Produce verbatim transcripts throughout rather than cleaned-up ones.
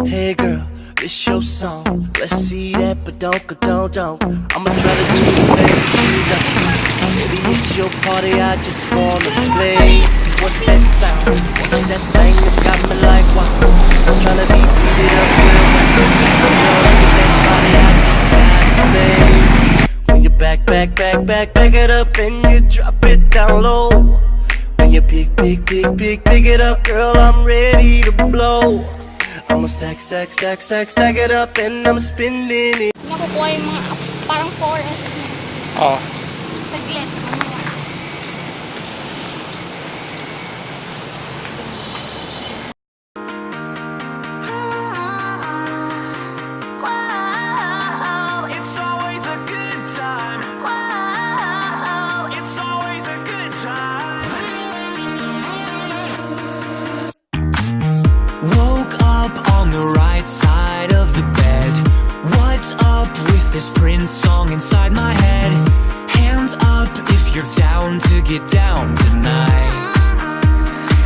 Hey girl, it's your song. Let's see that, but don't, don't, don't. I'ma try to do the thing you know. Baby, it's your party, I just wanna play. What's that sound? What's that thing that's got me like, wow? I'm tryna be beat it up real right. Girl, look at that body, I just gotta say. When you back, back, back, back, back it up and you drop it down low. When you pick, pick, pick, pick, pick it up, girl, I'm ready to blow. I'ma stack, stack, stack, stack, stack it up and I'm spending it. Nakukuha yung mga parang forest. Oh. Saglit. Wow, it's always a good time. Wow, it's always a good time. Woke up on the right side of the bed. What's up with this Prince song inside my head? Hands up if you're down to get down tonight.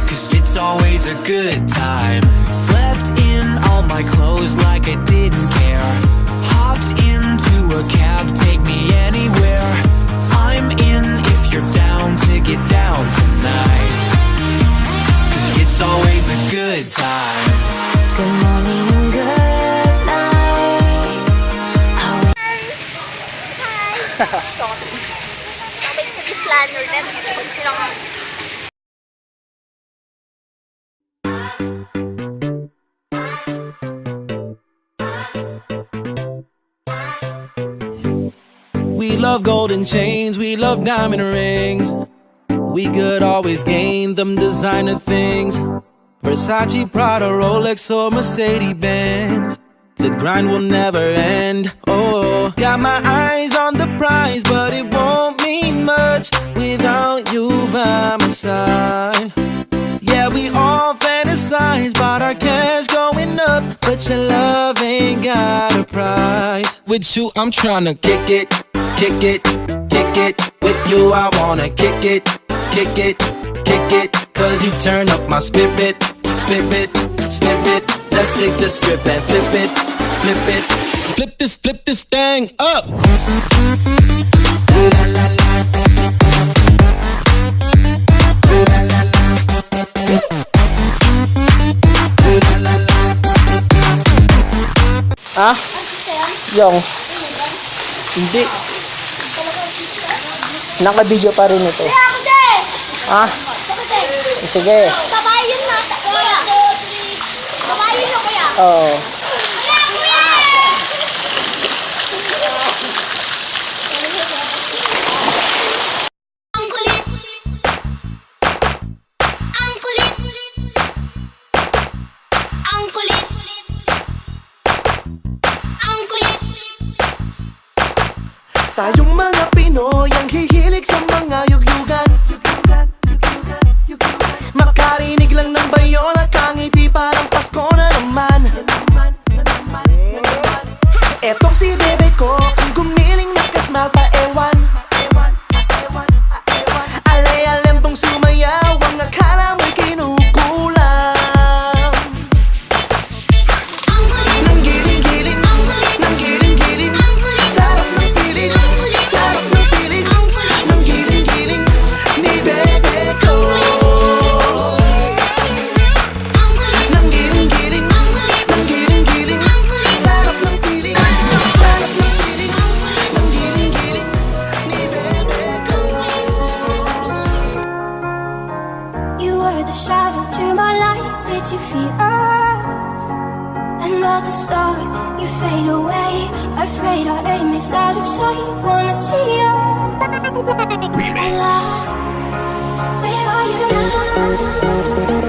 'Cause it's always a good time. Slept in all my clothes like I didn't care. Hopped into a cab, take me anywhere. I'm in if you're down to get down tonight. 'Cause it's always a good time. Good morning and good night. How Hi! Hi! Sorry. Sabay sa Miss Lanner, dahil gusto ko silang We love golden chains, we love diamond rings. We could always gain them designer things. Versace, Prada, Rolex, or Mercedes Benz. The grind will never end. Oh, got my eyes on the prize, but it won't mean much without you by my side. Yeah, we all fantasize about our cash going up, but your love ain't got a price. With you, I'm tryna kick it, kick it, kick it. With you, I wanna kick it, kick it, kick it. 'Cause you turn up my spirit, spirit, spirit. Let's take the script and flip it, flip it. Flip this, flip this thing up. Ha? Yung. Hindi. Naka-video pa rin ito. Ha? Sige. Babae yun na, kuya. Babae yun na, kuya. Oo. Kuya, kuya! Ang kulit. Ang kulit. Ang kulit. Ang kulit. Tayong mga Pinoy ang hihilig sa mga yuglugan. Makarinig lang ng bayo, nakangiti, parang Pasko na naman. Etong si bebe ko, ang gumiling na kasmal pa ewan. Alay-alembong sumayaw, ang akala mo'y kinukulam. Nanggiling-giling, nanggiling-giling, sarap ng feeling, sarap ng feeling. Nanggiling-giling ni bebe ko. Nanggiling-giling, nanggiling-giling, sarap ng feeling, sarap ng feeling. Nanggiling-giling ni bebe ko. You were the shadow to my light. Did you feel us? Another star, you fade away. Afraid our aim is out of sight. Wanna see us alive. Where are you now?